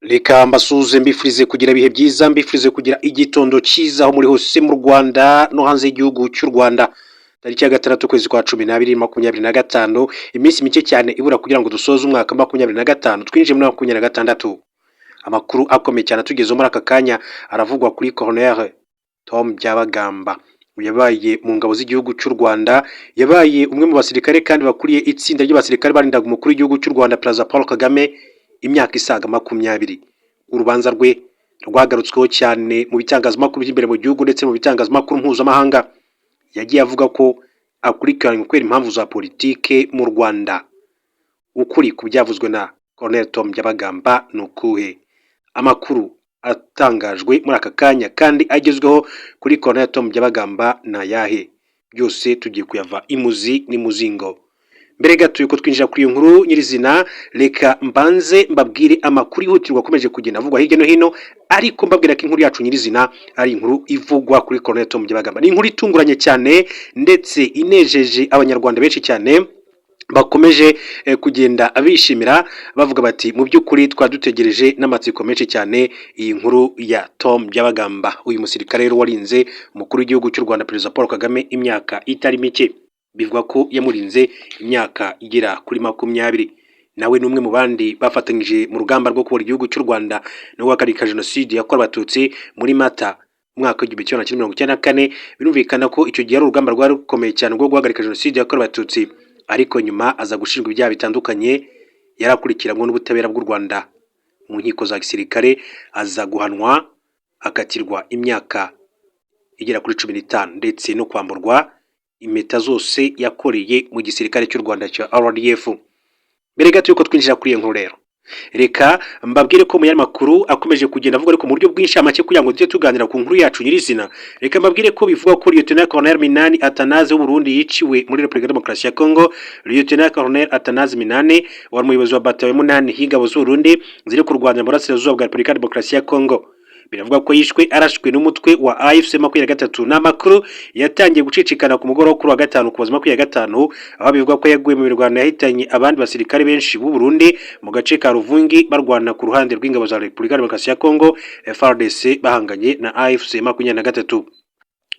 Reka mbasuhuze, mbifurize kugira ibihe byiza, mbifurize kugira igitondo cyiza aho muri hose mu Rwanda no hanze y'igihugu cy'u Rwanda. Tariki ya 6, ukwezi kwa 12, 2025, iminsi mike cyane ibura kugira ngo dusoze umwaka 2025, twinjiye muri 2026. Amakuru akomeye cyane atugezeho muri aka kanya aravugwa kuri Colonel Tom Byabagamba. Yabaye mu ngabo z'igihugu cy'u Rwanda, yabaye umwe mu basirikare kandi bakuriye itsinda ry'abasirikare barindaga umukuru w'igihugu cy'u Rwanda, Perezida Paul Kagame, imyaka isaga 20. Urubanza rwe rwagarutsweho cyane mu bitangazamakuru by'imbere mu gihugu ndetse mu bitangazamakuru mpuzamahanga. Yagiye avuga ko akurikiranywe kubera impamvu za politike mu Rwanda. Ukuri ku byavuzwe na Colonel Tom Byabagamba ni ukuhe? Amakuru atangajwe muri aka kanya kandi agezweho kuri Colonel Tom Byabagamba ni ayahe? Byose tugiye kuyava imuzi n'imuzingo. Mbere gato yuko twinjira kuri iyo nkuru nyirizina, reka mbanze mbabwire amakuru yihutirwa akomeje kugenda avugwa hirya no hino, ariko mbabwira ko inkuru yacu nyirizina ari inkuru ivugwa kuri Colonel Tom Byabagamba. Ni inkuru itunguranye cyane ndetse inejeje Abanyarwanda benshi cyane bakomeje kugenda bishimira, bavuga bati: "Mu by'ukuri twari dutegereje n'amatsiko menshi cyane iyi nkuru ya Tom Byabagamba." Uyu musirikare rero warinze umukuru w'igihugu cy'u Rwanda, Perezida Paul Kagame, imyaka itari mike, bivugwa ko yamurinze imyaka igera kuri 20. Nawe ni umwe mu bandi bafatanyije mu rugamba rwo kubohora igihugu cy'u Rwanda no guhagarika Jenoside yakorewe Abatutsi muri Mata umwaka w'1994. Birumvikana ko icyo gihe ari urugamba rwari rukomeye cyane rwo guhagarika Jenoside yakorewe Abatutsi, ariko nyuma aza gushinjwa ibyaha bitandukanye yari akurikiranywe n'ubutabera bw'u Rwanda mu nkiko za gisirikare, aza guhanwa akatirwa imyaka igera kuri 15 ndetse no kwamburwa impeta zose yakoreye mu gisirikare cy'u Rwanda cya RDF. Mbere gato yuko twinjira kuri iyo nkuru rero, reka mbabwire ko mu yandi makuru akomeje kugenda avuga, ariko mu buryo bw'inshamake, kugira ngo tujye tuganira ku nkuru yacu nyirizina, reka mbabwire ko bivuga ko Lieutenant Colonel Minani Atanaze w'Uburundi yiciwe muri Repubulika Demokarasi ya Congo. Lieutenant Colonel Atanaze Minani wari umuyobozi wa batayo munani y'ingabo z'Uburundi ziri kurwanira mu burasirazuba bwa Repubulika Demokarasi ya Congo, biravuga ko yishwe arashwe n'umutwe wa AFC 23. Ni amakuru yatangiye gucicikana ku mugoroba kuri wa gatanu, Ukuboza 25, aho bivugwa ko yaguye mu mirwano yahitanye abandi basirikare benshi b'u Burundi mu gace ka Ruvungi, barwana ku ruhande rw'ingabo za Repubulika Demokarasi ya Congo, FARDC, bahanganye na AFC 23.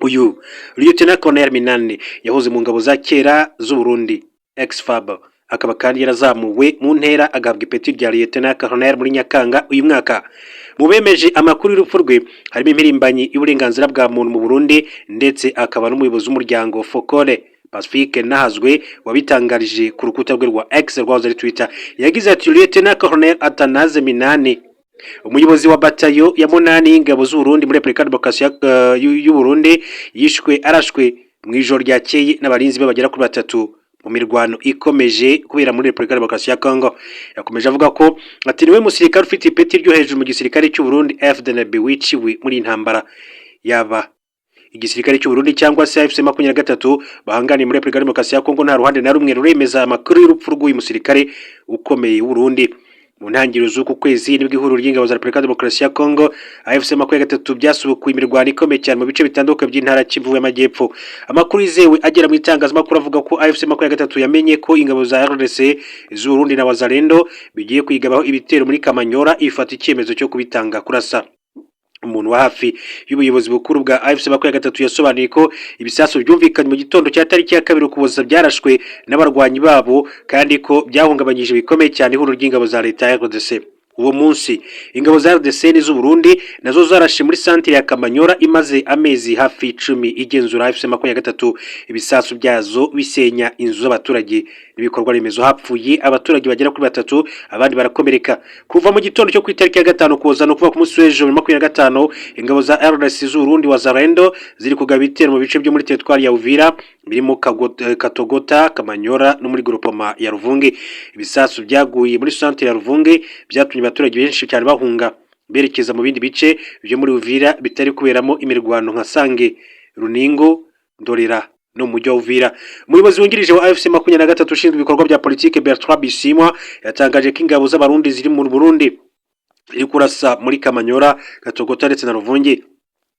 Uyu Lieutenant Colonel Minani yahoze mu ngabo za kera z'u Burundi, ex-FAB, akaba kandi yarazamuwe mu ntera agahabwa ipeti rya Lieutenant Colonel muri Nyakanga uyu mwaka. Mu bemeje amakuru y'urupfu rwe harimo impirimbanyi y'uburenganzira bwa muntu mu Burundi ndetse akaba n'umuyobozi w'umuryango Fokore, Pacifique Nahazwe, wabitangarije ku rukuta rwe rwa X, rwahoze ari Twitter. Yagize ati: "Lieutenant Colonel Atanaze Minani, umuyobozi wa batayo ya munani y'ingabo z'u Burundi muri Repubulika Demokarasi y'u Burundi, yishwe arashwe mu ijoro ryakeye n'abarinzi be bagera kuri batatu mu mirwano ikomeje kubera muri Repubulika Demokarasi ya Congo." Yakomeje avuga ko ati: "Niwe musirikare ufite ipeti ryo hejuru mu gisirikare cy'u Burundi FDNB wiciwe muri iyi ntambara." Yaba igisirikare cy'u Burundi cyangwa se AFC 23 bahanganiye muri Repubulika Demokarasi ya Congo, nta ruhande na rumwe ruremeza amakuru y'urupfu rw'uyu musirikare ukomeye w'u Burundi. Mu ntangiriro z'uku kwezi nibwo ihuriro ry'ingabo za Repubulika Demokarasi ya Congo, AFC 23 byasubukuye imirwano ikomeye cyane mu bice bitandukanye by'intara Kivu y'Amajyepfo. Amakuru yizewe agera mu itangazamakuru avuga ko AFC 23 yamenye ko ingabo za RDC, z'u Burundi na Wazalendo bigiye kwigabaho ibitero muri Kamanyora, ifata icyemezo cyo kubitanga kurasa. Umuntu wa hafi y'ubuyobozi bukuru bwa AFC 23 yasobanuye ko ibisasu byumvikanye mu gitondo cya tariki ya 2 Ukuboza byarashwe n'abarwanyi babo, kandi ko byahungabanyije bikomeye cyane ihuriro ry'ingabo za leta ya RDC. Uwo munsi ingabo za RDC n'iz'u Burundi nazo zarashe muri santire ya Kamanyora imaze amezi hafi 10 igenzura AFC 23, ibisasu byazo bisenya inzu z'abaturage n'ibikorwa remezo. Hapfuye abaturage bagera kuri batatu, abandi barakomereka. Kuva mu gitondo cyo ku itariki ya 5 Ukuboza, no kuva ku munsi w'ejo 25, ingabo za RDC, z'u Burundi, Wazalendo ziri kugaba ibitero mu bice byo muri teritwari ya Uvira birimo Katogota, Kamanyora no muri groupement ya Ruvungi. Ibisasu byaguye muri santire ya Ruvungi byatumye abaturage benshi cyane bahunga berekeza mu bindi bice byo muri Uvira bitari kuberamo imirwano nka Sange, Runingo, Ndorera no mu mujyi wa Uvira. Umuyobozi wungirije wa AFC 23 ushinzwe ibikorwa bya politike, Bertrand Bisimwa, yatangaje ko ingabo z'Abarundi ziri mu Burundi ziri kurasa muri Kamanyora, Katogota ndetse na Ruvungi.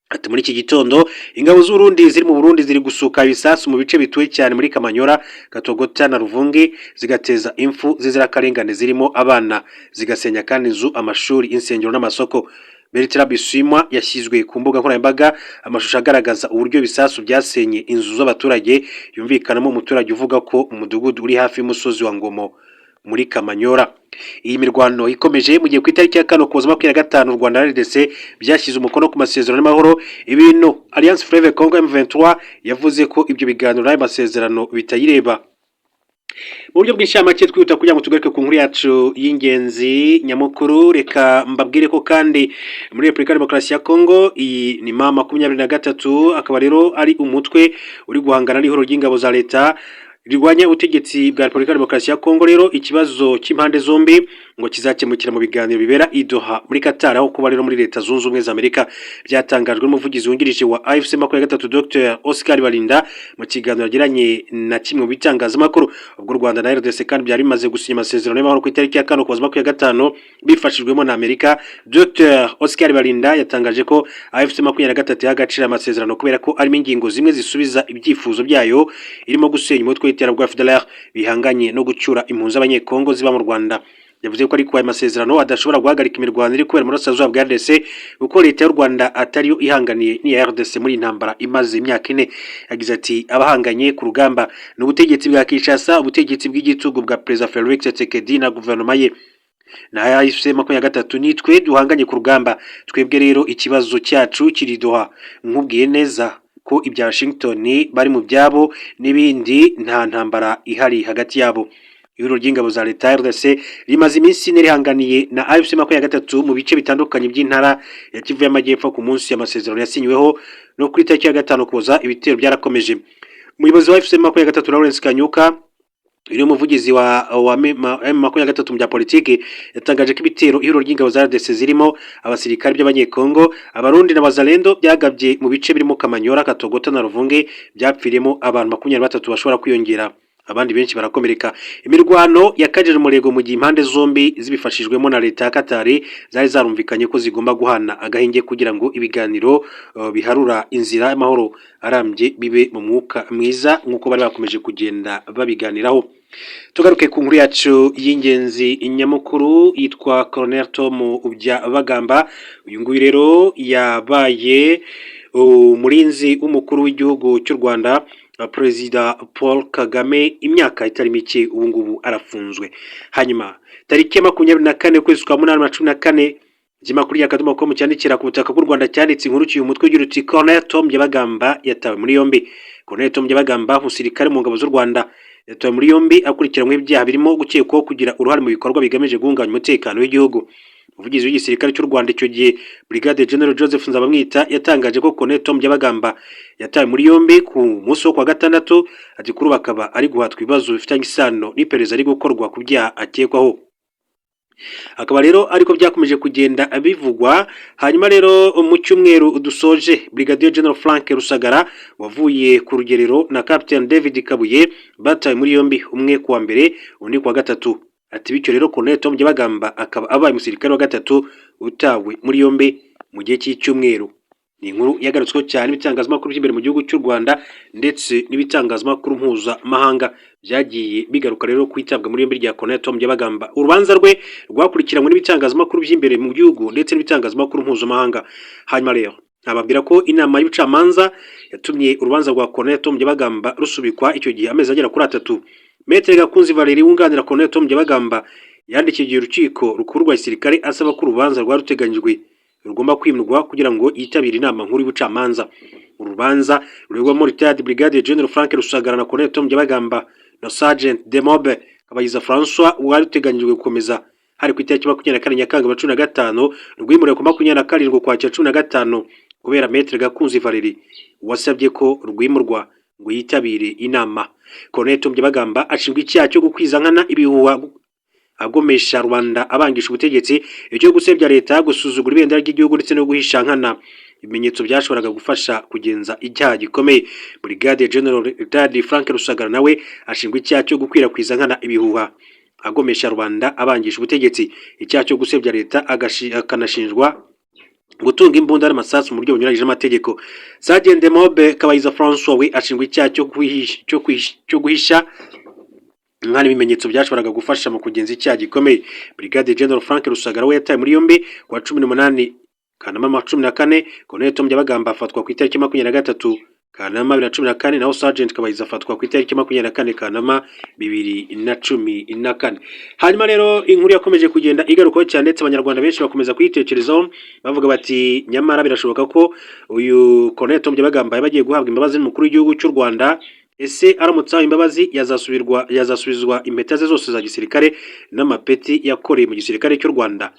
Ati: "Muri iki gitondo ingabo z'Uburundi ziri mu Burundi ziri gusuka ibisasu mu bice bituwe cyane muri Kamanyora, Katogota na Ruvungi, zigateza impfu z'inzirakarengane zirimo abana, zigasenya kandi inzu, amashuri, insengero n'amasoko." Bertrand Bisimwa yashyizwe ku mbuga nkoranyambaga amashusho agaragaza uburyo ibisasu byasenye inzu z'abaturage, yumvikanamo umuturage uvuga ko umudugudu uri hafi y'umusozi wa Ngomo muri Kamanyora. Iyi mirwano ikomeje mu gihe ku itariki ya 4 Ukuboza 25 u Rwanda na RDC byashyize umukono ku masezerano y'amahoro, ibintu Alliance Fleuve Congo M23 yavuze ko ibyo biganiro n'ayo masezerano bitayireba. Mu buryo bw'inshamake, twihuta kugira ngo tugaruke ku nkuru yacu y'ingenzi nyamukuru, reka mbabwire ko kandi muri Repubulika ya Demokarasi ya Congo iyi ni M23, akaba rero ari umutwe uri guhangana n'ihuriro ry'ingabo za leta rirwanya ubutegetsi bwa Repubulika ya Demokarasi ya Congo. Rero ikibazo cy'impande zombi ngo kizakemukira mu biganiro bibera i Doha muri Qatar, aho kuba rero muri Leta Zunze Ubumwe za Amerika. Byatangajwe n'umuvugizi wungirije wa AFC 23, Dr Oscar Balinda, mu kiganiro yagiranye na kimwe mu bitangazamakuru. Ubwo u Rwanda na RDC kandi byari bimaze gusinya amasezerano y'amahoro ku itariki ya 4 Ukuboza 25 bifashijwemo na Amerika, Dr Oscar Balinda yatangaje ko AFC 23 yaha agaciro amasezerano kubera ko arimo ingingo zimwe zisubiza ibyifuzo byayo, irimo gusenya umutwe w'iterabwoba FDLR bihanganye no gucyura impunzi z'Abanyekongo ziba mu Rwanda. Yavuze ko ariko aya masezerano adashobora guhagarika imirwano iri kubera mu burasirazuba bwa RDC, kuko leta y'u Rwanda atariyo ihanganiye n'iya RDC muri iyi ntambara imaze imyaka 4. Yagize ati: "Abahanganye ku rugamba ni ubutegetsi bwa Kinshasa, ubutegetsi bw'igitugu bwa Perezida Felix Tshisekedi na guverinoma ye, na AFC 23. Nitwe duhanganye ku rugamba. Twebwe rero ikibazo cyacu kiri Doha. Nkubwiye neza ko ibya Washington bari mu byabo n'ibindi, nta ntambara ihari hagati yabo." Ihuriro ry'ingabo za leta RDC rimaze iminsi 4 rihanganiye na AFC 23 mu bice bitandukanye by'intara ya Kivu y'Amajyepfo. Ku munsi amasezerano yasinyweho no kuri tariki ya 5 Ukuboza, ibitero byarakomeje. Umuyobozi wa AFC 23, Lawrence Kanyuka, uyu umuvugizi wa M23 mu bya politiki, yatangaje ko ibitero ihuriro ry'ingabo za RDC zirimo abasirikare by'Abanyekongo, Abarundi na Bazalendo byagabye mu bice birimo Kamanyora, Katogota na Ruvunge byapfiriyemo abantu 23, bashobora kwiyongera, abandi benshi barakomereka. Imirwano yakajije umurego mu gihe impande zombi zibifashijwemo na leta ya Katari zari zarumvikanye ko zigomba guhana agahenge kugira ngo ibiganiro biharura inzira y'amahoro arambye bibe mu mwuka mwiza, nk'uko bari bakomeje kugenda babiganiraho. Tugaruke ku nkuru yacu y'ingenzi nyamukuru yitwa Colonel Tom Byabagamba. Uyu nguyu rero yabaye umurinzi w'umukuru w'igihugu cy'u Rwanda, Perezida Paul Kagame, imyaka itari mike. Ubu ngubu arafunzwe. Hanyuma tariki ya 24 ukwezi kwa munani na 14, ikinyamakuru akadomo com cyandikira ku butaka bw'u Rwanda cyanditse inkuru cy'uyu mutwe ugira uti: "Colonel Tom Byabagamba yatawe muri yombi." Colonel Tom Byabagamba, umusirikare mu ngabo z'u Rwanda, yatawe muri yombi akurikiranyweho ibyaha birimo gukekwaho kugira uruhare mu bikorwa bigamije guhungabanya umutekano w'igihugu. Umuvugizi w'igisirikare cy'u Rwanda icyo gihe, Brigadier General Joseph Nzabamwita, yatangaje ko Colonel Tom Byabagamba yatawe muri yombi ku munsi wo kuwa gatandatu. Ati: "Kuri ubu akaba ari guhatwa ibibazo bifitanye isano n'iperereza ari gukorwa ku byaha akekwaho." Akaba rero ariko byakomeje kugenda bivugwa. Hanyuma rero mu cyumweru dusoje, Brigadier General Frank Rusagara wavuye ku rugerero na Captain David Kabuye batawe muri yombi, umwe kuwa mbere, undi kuwa gatatu. Ati: "Bityo rero Colonel Tom Byabagamba akaba abaye umusirikare wa gatatu utawe muri yombi mu gihe cy'icyumweru." Ni inkuru yagarutsweho cyane n'ibitangazamakuru by'imbere mu gihugu cy'u Rwanda ndetse n'ibitangazamakuru mpuzamahanga byagiye bigaruka rero ku itabwa muri yombi rya Colonel Tom Byabagamba. Urubanza rwe rwakurikiranywe n'ibitangazamakuru by'imbere mu gihugu ndetse n'ibitangazamakuru mpuzamahanga. Hanyuma rero nababwira ko inama y'ubucamanza yatumye urubanza rwa Colonel Tom Byabagamba rusubikwa icyo gihe amezi agera kuri 3. Maître Gakunzi Valerie wunganira Colonel Tom Byabagamba yandikiye igihe urukiko rukuru rwa gisirikare asaba ko urubanza rwari ruteganyijwe rugomba kwimurwa kugira ngo yitabire inama nkuru y'ubucamanza. Urubanza ruregwamo Retired Brigadier General Frank Rusagara na Colonel Tom Byabagamba na Sergeant Demobe Kabayiza François wari uteganyijwe gukomeza hari ku itariki 24 Nyakanga 15, rwimuriwe ku 27 Ukwakira 15 kubera Maître Gakunzi Valerie wasabye ko rwimurwa ngo yitabire inama. Colonel Tom Byabagamba ashinjwa icyaha cyo gukwiza nkana ibihuha agomesha rubanda abangisha ubutegetsi, icyo gusebya leta, gusuzugura ibendera ry'igihugu ndetse no guhisha nkana ibimenyetso byashoboraga gufasha kugenza icyaha gikomeye. Brigadier General Retired Frank Rusagara nawe ashinjwa icyaha cyo gukwirakwiza nkana ibihuha agomesha rubanda abangisha ubutegetsi, icyaha cyo gusebya leta, akanashinjwa Gutunga imbunda n'amasasu mu buryo bunyuranyije n'amategeko. Sergeant Demobe Kabayiza Francois we ashinjwa icyaha cyo guhisha nkana ibimenyetso byashoboraga gufasha mu kugenza icyaha gikomeye. Brigadier General Frank Rusagara we yatawe muri yombi ku wa 18 Kanama 14. Colonel Tom Byabagamba afatwa ku itariki 23 Kanama 2014, naho Sergeant Kabayiza afatwa ku itariki 24 Kanama 2014. Hanyuma rero inkuru yakomeje kugenda igarukaho cyane, ndetse Abanyarwanda benshi bakomeza kuyitekerezaho, bavuga bati nyamara birashoboka ko uyu Colonel Tom Byabagamba yaba agiye guhabwa imbabazi n'umukuru w'igihugu cy'u Rwanda. Ese aramutse ahawe imbabazi, yazasubizwa impeta ze zose za gisirikare n'amapeti yakoreye mu gisirikare cy'u Rwanda?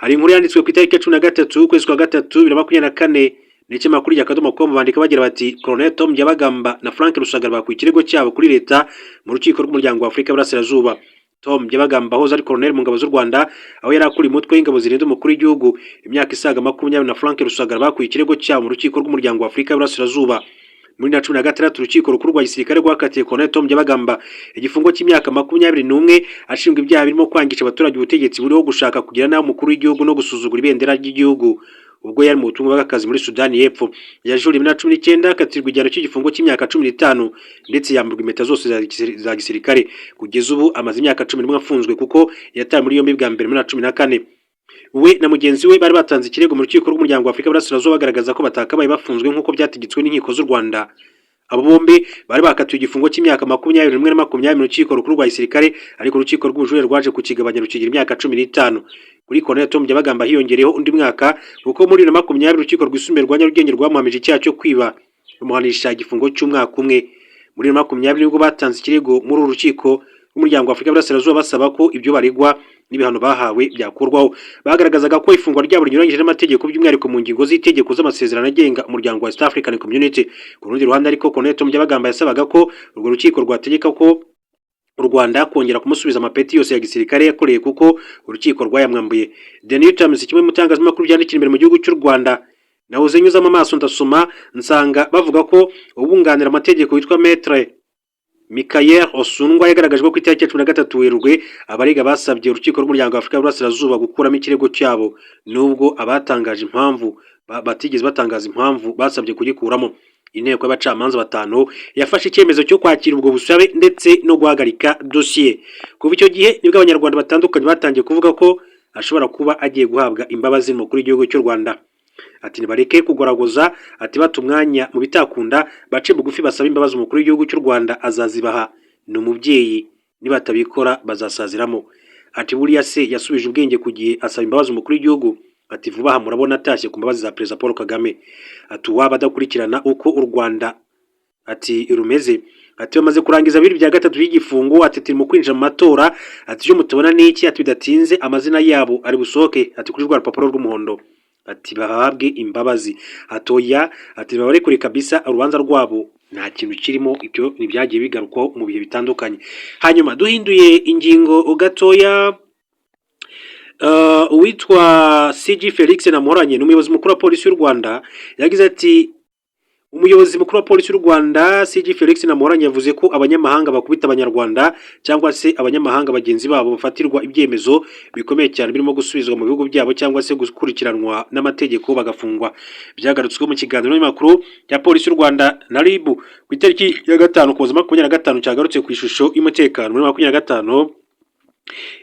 Hari inkuru yanditswe ku itariki ya 13 ukwezi kwa gatatu 2024 n'ikinyamakuru rya akadomo.com, bandika bagira bati: "Colonel Tom Byabagamba na Frank Rusagara bakuye ikirego cyabo kuri leta mu rukiko rw'umuryango wa Afurika y'Iburasirazuba." Tom Byabagamba wahoze ari colonel mu ngabo z'u Rwanda, aho yari akuriye umutwe w'ingabo zirinda umukuru w'igihugu imyaka isaga 20, na Frank Rusagara bakuye ikirego cyabo mu rukiko rw'umuryango wa Afurika y'Iburasirazuba. Muri 2016 urukiko rukuru rwa gisirikare rwakatiye Colonel Tom Byabagamba igifungo cy'imyaka 21, ashinjwa ibyaha birimo kwangisha abaturage ubutegetsi buriho, gushaka kugira nabi umukuru w'igihugu no gusuzugura ibendera ry'igihugu ubwo yari mu butumwa bw'akazi muri Sudani y'Epfo. Yajuriye muri 19, akatirwa igihano cy'igifungo cy'imyaka 15, ndetse yamburwa impeta zose za gisirikare. Kugeza ubu amaze imyaka 11 afunzwe, kuko yatawe muri yombi bwa mbere muri 14. We na mugenzi we bari batanze ikirego mu rukiko rw'umuryango wa Afurika y'Iburasirazuba, bagaragaza ko batakabaye bafunzwe nk'uko byategetswe n'inkiko z'u Rwanda. Abo bombi bari bakatiwe igifungo cy'imyaka 21 na 20 mu rukiko rukuru rwa gisirikare, ariko urukiko rw'ubujurire rwaje kukigabanya rukigira imyaka 15. Kuri Colonel Tom Byabagamba hiyongereyeho undi mwaka, kuko muri 2020 urukiko rwisumbuye rwa Nyarugenge rwamuhamije icyaha cyo kwiba, rumuhanisha igifungo cy'umwaka umwe. Muri 2020 nibwo batanze ikirego muri uru rukiko rw'umuryango wa Afurika y'Iburasirazuba, basaba ko ibyo baregwa n'ibihano bahawe byakurwaho. Bagaragazaga ko ifungwa ryabo rinyuranyije n'amategeko, by'umwihariko mu ngingo z'itegeko z'amasezerano agenga umuryango wa East African Community. Ku rundi ruhande ariko, Colonel Tom Byabagamba yasabaga ko urwo rukiko rwategeka ko u Rwanda kongera kumusubiza amapeti yose ya gisirikare yakoreye, kuko urukiko rwayamwambuye. The New Times, kimwe mu itangazamakuru byandikira imbere mu gihugu cy'u Rwanda, nahoze nyuzamo amaso ndasoma, nsanga bavuga ko ubunganira amategeko witwa Maître Michael Osundwa yagaragaje ko ku itariki ya 13 Werurwe abarega basabye urukiko rw'umuryango wa Afurika y'Uburasirazuba gukuramo ikirego cyabo, nubwo abatangaje impamvu batigeze batangaza impamvu basabye kugikuramo. Inteko y'abacamanza batanu yafashe icyemezo cyo kwakira ubwo busabe ndetse no guhagarika dosiye. Kuva icyo gihe nibwo Abanyarwanda batandukanye batangiye kuvuga ko ashobora kuba agiye guhabwa imbabazi n'umukuru w'igihugu cy'u Rwanda. Ati nibareke kugoragoza, ati bata umwanya mu bitakunda, bace bugufi basabe imbabazi umukuru w'igihugu cy'u Rwanda, azazibaha, ni umubyeyi, nibatabikora bazasaziramo. Ati buriya se yasubije ubwenge ku gihe asaba imbabazi umukuru w'igihugu? Ati vuba aha murabona atashye ku mbabazi za Perezida Paul Kagame. Ati uwaba adakurikirana uko u Rwanda ati rumeze, ati bamaze kurangiza bibiri bya gatatu by'igifungo, ati turi mu kwinjira mu matora, ati icyo mutubona ni iki? Ati bidatinze amazina yabo ari busohoke, ati kuri rwa rupapuro rw'umuhondo, ati bahabwe imbabazi. Atoya, ati babarekure kabisa, urubanza rwabo nta kintu kirimo. Ibyo ntibyagiye bigarukwaho mu bihe bitandukanye. Hanyuma duhinduye ingingo gatoya, uwitwa CG Felix Namuhoranye ni umuyobozi mukuru wa polisi y'u Rwanda, yagize ati: "Umuyobozi mukuru wa polisi y'u Rwanda CG Felix Namuhoranye yavuze ko abanyamahanga bakubita Abanyarwanda cyangwa se abanyamahanga bagenzi babo bafatirwa ibyemezo bikomeye cyane, birimo gusubizwa mu bihugu byabo cyangwa se gukurikiranwa n'amategeko bagafungwa." Byagarutsweho mu kiganiro n'amakuru cya polisi y'u Rwanda na RIB ku itariki ya 5 Ukuboza 25, cyagarutse ku ishusho y'umutekano muri 25.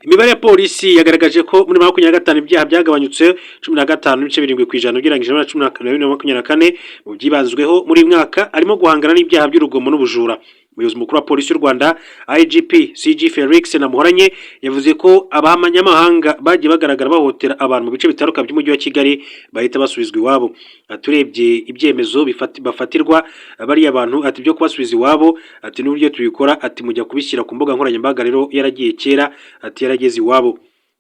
Imibare ya polisi yagaragaje ko muri 25 ibyaha byagabanyutse 15.7% ugereranyije na 2024. Mu byibanzweho muri uyu mwaka arimo guhangana n'ibyaha by'urugomo n'ubujura. Umuyobozi mukuru wa polisi y'u Rwanda, IGP CG Felix Namuhoranye, yavuze ko abanyamahanga bagiye bagaragara bahohotera abantu mu bice bitandukanye by'umujyi wa Kigali bahita basubizwa iwabo. Ati urebye ibyemezo bafatirwa bariya bantu, ati byo kubasubiza iwabo, ati n'uburyo tubikora, ati mujya kubishyira ku mbuga nkoranyambaga rero yaragiye kera, ati yarageze iwabo.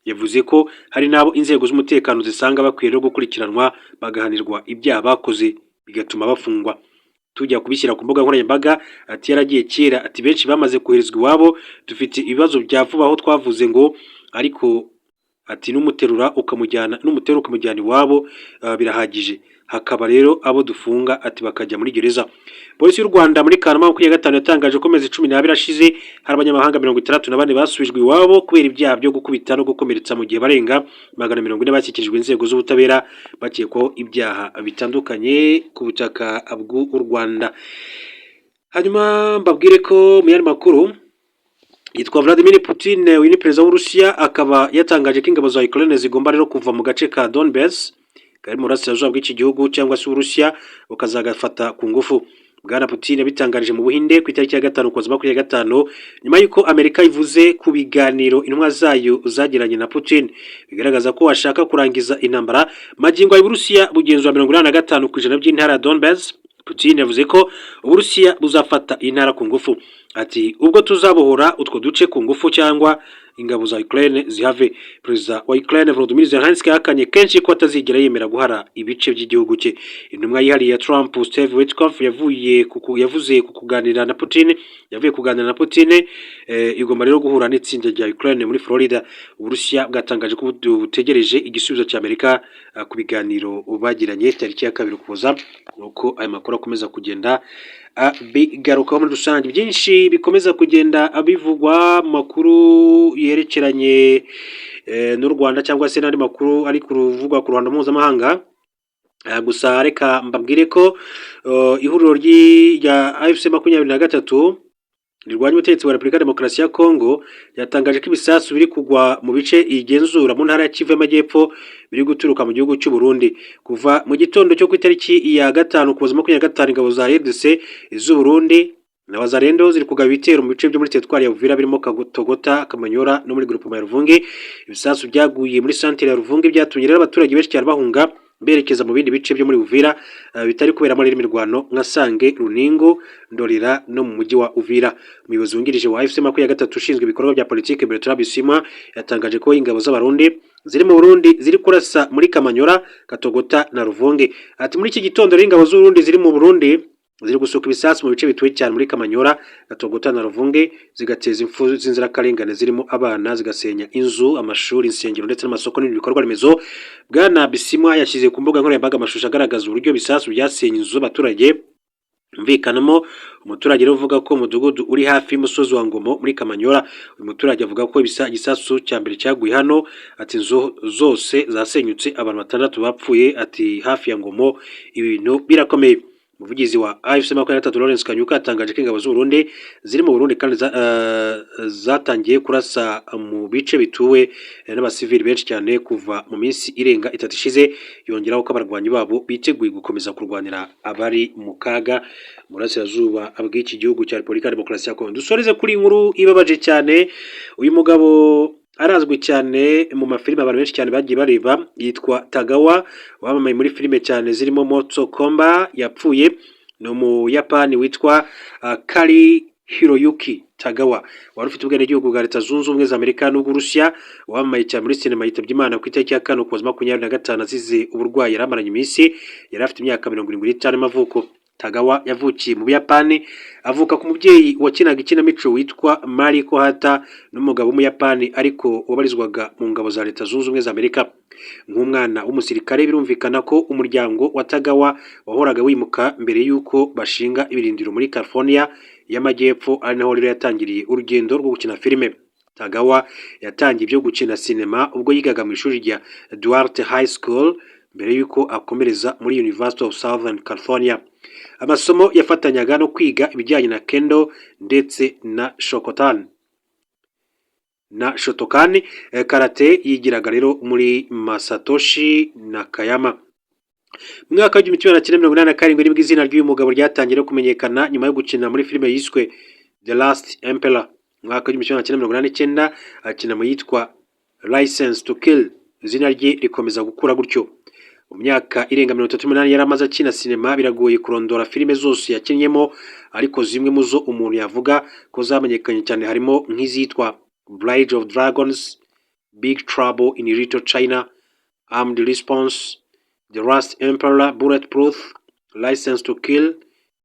Yavuze ko hari n'abo inzego z'umutekano zisanga bakwiye rero gukurikiranwa bagahanirwa ibyaha bakoze, bigatuma bafungwa. "Tujya kubishyira ku mbuga nkoranyambaga, ati yaragiye kera, ati benshi bamaze koherezwa iwabo. Dufite ibibazo bya vuba aho twavuze ngo ariko ati n'umuterura ukamujyana, n'umuterura ukamujyana iwabo, birahagije." Hakaba rero abo dufunga, ati bakajya muri gereza. Polisi y'u Rwanda muri Kanama 25 yatangaje ko amezi 12 ashize hari abanyamahanga 64 basubijwe iwabo kubera ibyaha byo gukubita no gukomeretsa, mu gihe barenga 400 bashyikirijwe inzego z'ubutabera bakekwaho ibyaha bitandukanye ku butaka bw'u Rwanda. Hanyuma mbabwire ko mu yandi makuru, yitwa Vladimir Putin, uyu ni perezida w'Uburusiya, akaba yatangaje ko ingabo za Ukraine zigomba rero kuva mu gace ka Donbass kari mu burasirazuba bw'iki gihugu cyangwa se Uburusiya bukazagafata ku ngufu. Bwana Putin yabitangarije mu Buhinde ku itariki ya 5 Ukuboza 25, nyuma y'uko Amerika ivuze ku biganiro intumwa zayo zagiranye na Putin bigaragaza ko ashaka kurangiza intambara. Magingo aya Uburusiya bugenzura 85% by'intara ya Donbass. Putin yavuze ko Uburusiya buzafata intara ku ngufu, ati ubwo tuzabohora utwo duce ku ngufu cyangwa ingabo za Ukraine zihave. Perezida wa Ukraine Volodymyr Zelensky yahakanye kenshi ko atazigera yemera guhara ibice by'igihugu cye. Intumwa yihariye ya Trump, Steve Witkoff, yavuze ku kuganira na Putin, yavuye kuganira na Putin, igomba rero guhura n'itsinda rya Ukraine muri Florida. Uburusiya bwatangaje ko butegereje igisubizo cya Amerika ku biganiro bagiranye tariki ya 2 Ukuboza. Nuko aya makuru akomeza kugenda bigarukaho muri rusange, byinshi bikomeza kugenda bivugwa mu makuru yerekeranye n'u Rwanda cyangwa se n'andi makuru ari kuvugwa ku ruhando mpuzamahanga. Gusa reka mbabwire ko ihuriro rya AFC 23 rirwanya ubutegetsi bwa Repubulika ya Demokarasi ya Kongo ryatangaje ko ibisasu biri kugwa mu bice igenzura mu ntara ya Kivu y'Amajyepfo biri guturuka mu gihugu cy'u Burundi. Kuva mu gitondo cyo ku itariki ya 5 Ukuboza 25, ingabo za RDC, iz'u Burundi na Wazalendo ziri kugaba ibitero mu bice byo muri teritwari ya Uvira birimo Katogota, Kamanyola no muri groupement ya Ruvungi. Ibisasu byaguye muri santere ya Ruvungi byatumye rero abaturage benshi cyane bahunga berekeza mu bindi bice byo muri Uvira bitari kuberamo rero imirwano nka Sange, Runingu, Ndorera no mu mujyi wa Uvira. Umuyobozi wungirije wa AFC 23 ushinzwe ibikorwa bya politike, Bertrand Bisimwa, yatangaje ko ingabo z'Abarundi ziri mu Burundi ziri kurasa muri Kamanyola, Katogota na Ruvungi. Ati muri iki gitondo rero ingabo z'Uburundi ziri mu Burundi ziri gusuka ibisasu mu bice bituwe cyane muri Kamanyola, Katogota na Ruvungi, zigateza impfu z'inzirakarengane zirimo abana, zigasenya inzu, amashuri, insengero ndetse n'amasoko n'ibindi bikorwa remezo. Bwana Bisimwa yashyize ku mbuga nkoranyambaga amashusho agaragaza uburyo ibisasu byasenye inzu z'abaturage, humvikanamo umuturage rero uvuga ko umudugudu uri hafi y'umusozi wa Ngomo muri Kamanyola. Uyu muturage avuga ko igisasu cya mbere cyaguye hano, ati inzu zose zasenyutse, abantu batandatu bapfuye, ati hafi ya Ngomo ibintu birakomeye. Umuvugizi wa AFC 23, Lawrence Kanyuka, yatangaje ko ingabo z'u Burundi ziri mu Burundi kandi zatangiye kurasa mu bice bituwe n'abasivili benshi cyane kuva mu minsi irenga 3 ishize. Yongeraho ko abarwanyi babo biteguye gukomeza kurwanira abari mu kaga mu burasirazuba bw'iki gihugu cya Repubulika ya Demokarasi ya Kongo. Dusoreze kuri iyi nkuru ibabaje cyane. Uyu mugabo arazwi cyane mu mafilime abantu benshi cyane bagiye bareba, yitwa Tagawa, wamamaye muri filime cyane zirimo Mortal Kombat, yapfuye. Ni Umuyapani witwa Kari Hiroyuki Tagawa, wari ufite ubwenegihugu bwa Leta Zunze Ubumwe za Amerika n'Uburusiya, wamamaye cyane muri sinema, yitabye Imana ku itariki ya 4 Ukuboza 25 azize uburwayi yari amaranye iminsi. Yari afite imyaka 75 y'amavuko. Tagawa yavukiye mu Buyapani, avuka ku mubyeyi wakinaga ikinamico witwa Mariko Hata n'umugabo w'Umuyapani ariko wabarizwaga mu ngabo za Leta Zunze Ubumwe za Amerika. Nk'umwana w'umusirikare, birumvikana ko umuryango wa Tagawa wahoraga wimuka mbere y'uko bashinga ibirindiro muri California y'Amajyepfo, ari naho rero yatangiriye urugendo rwo gukina filime. Tagawa yatangiye ibyo gukina sinema ubwo yigaga mu ishuri rya Duarte High School mbere y'uko akomereza muri University of Southern California. Amasomo yafatanyaga no kwiga ibijyanye na kendo ndetse na Shotokan karate, yigiraga rero muri Masatoshi Nakayama. Mu mwaka w'1987 nibwo izina ry'uyu mugabo ryatangiye kumenyekana nyuma yo gukina muri filime yiswe The Last Emperor. Mu mwaka w'1989 akina mu yitwa License to Kill, izina rye rikomeza gukura gutyo. Mu myaka irenga 38 yari amaze akina sinema, biragoye kurondora filime zose yakinnyemo, ariko zimwe mu zo umuntu yavuga ko zamenyekanye cyane harimo nk'izitwa Bridge of Dragons, Big Trouble in Little China, Armed Response, The Last Emperor, Bulletproof, License to Kill,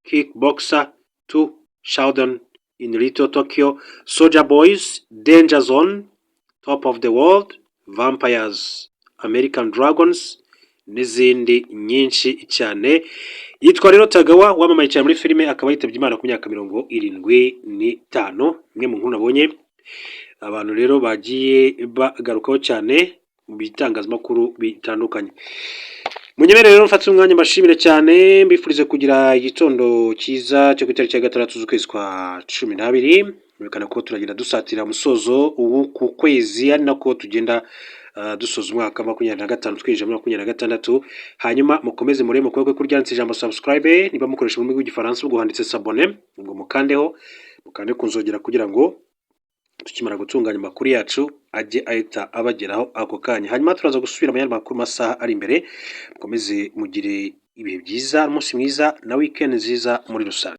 Kickboxer 2, Showdown in Little Tokyo, Soldier Boys, Danger Zone, Top of the World, Vampires, American Dragons, n'izindi nyinshi cyane. Yitwa rero Tagawa, wamamaye cyane muri filime, akaba yitabye Imana ku myaka 75. Imwe mu nkuru nabonye abantu rero bagiye bagarukaho cyane mu bitangazamakuru bitandukanye. Munyemere rero mfate umwanya mbashimire cyane, mbifurize kugira igitondo cyiza cyo ku itariki ya 6 z'ukwezi kwa 12. Werekana ko turagenda dusatira umusozo ubu ku kwezi, ari nako tugenda dusoza umwaka 25 twinjira muri 26. Hanyuma mukomeze murebe mu kuboko kuryanditse ijambo subscribe. Niba mukoresha ururimi rw'Igifaransa, ubwo handitse s'abonner, ubwo mukandeho, mukande ku nzogera kugira ngo tukimara gutunganya amakuru yacu ajye ahita abageraho ako kanya. Hanyuma turaza gusubira mu yandi makuru masaha ari imbere. Mukomeze mugire ibihe byiza, umunsi mwiza na weekend nziza muri rusange.